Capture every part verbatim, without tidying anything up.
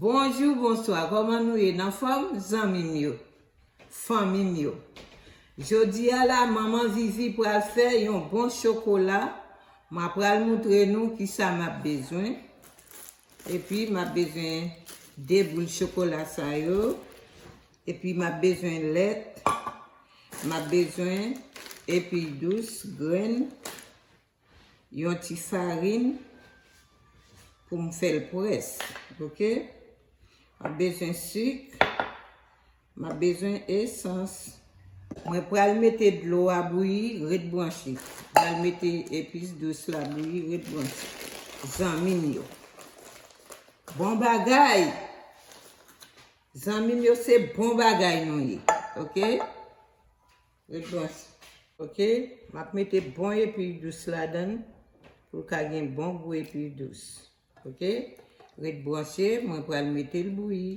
Bonjou, bonswa, kòman nou ye? Nan fòm, zanmi m yo, fanmi m yo? Jodi a la, manman Vivi pral fè yon bon chokola. M a pral moutre nou kisa m ap bezwen. Epi, m ap bezwen de boul chokola sa yo. Epi, m ap bezwen lèt. M ap bezwen epi dous, grenn, yon ti farin pou m fè l près, oke? M ap bezwen sik, m ap bezwen esans. Mwen pral mete dlo a bouyi, ret branche. Pral mete epis dous la bouyi, ret branche. Zanmi m yo. Bon bagay! Zanmi m yo, se bon bagay nou ye, oke? Ret branche. Oke? M ap mete bon epi dous ladan l pou l ka gen bon gou epi dous. Oke? Ret branche, mwen pral mete l bouyi.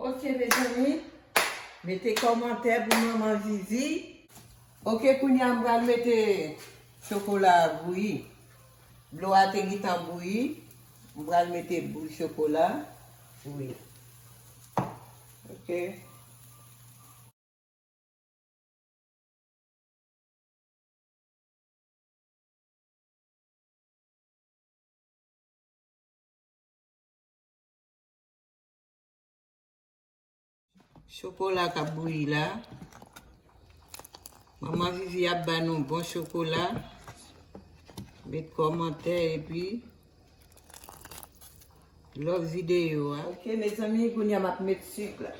Oke, mezanmi, mete kòmantè pou manman Vivi. Oke, kounye a m pral mete chokola a bouyi. Dlo a te gentan bouyi. M pral mete boul chokola. Wi. Oke. Chokola k ap bouyi la. Manman Vivi ap ba nou bon chokola. Met kòmantè epi love videyo a. Oke, mezanmi, kounye a m ap met sik la.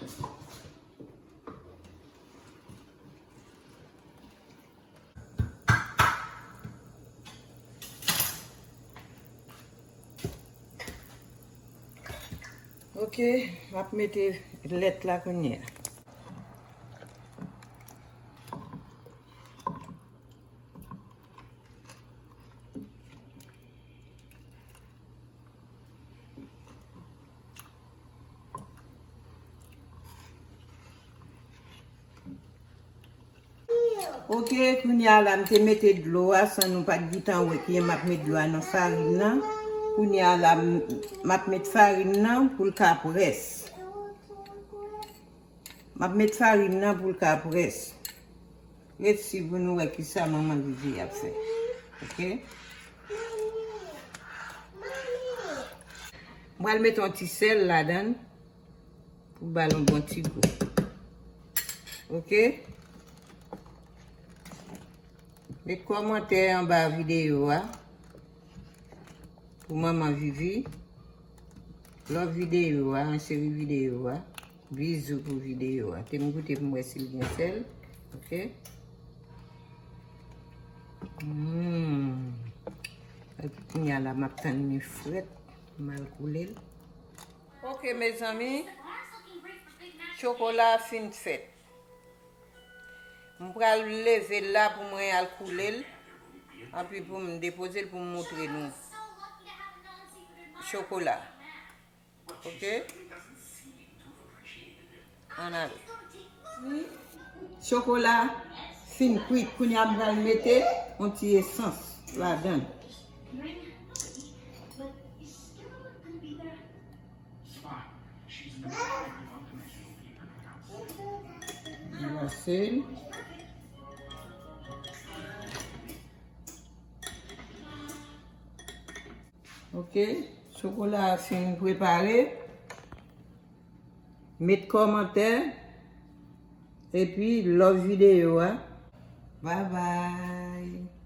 Oke, m ap mete lèt la kounye a. Oke, kounye a la, m te mete dlo a, san nou pa t gentan wè kijan m ap met dlo a nan farin nan. Kounye a la, m, m ap met farin nan pou l ka près. M ap met farin nan pou l ka près. Ret swiv pou nou wè kisa manman Vivi ap fè. Oke? M pral met yon ti sèl ladan l pou ba l yon bon ti gou. Oke? Met kòmantè anba videyo a pou manman Vivi. Love videyo a, an cheri videyo a. Bizou pou videyo a. Te m goute pou m wè si l gen sèl. Oke. Hmm. Epi kounye a la, m ap tann li frèt. M al koule l. Oke, mezanmi. Chokola a fin fèt. M pral leve l la pou mwen al koule l. Anpi pou m depoze l pou m moutre nou chokola. Oke? Ann ale. Chokola fin kwit. Kounye a m pral mete yon ti esans ladan l. Brase l. Oke, chokola a fin prepare. Met kòmantè epi love videyo a. Bye bye.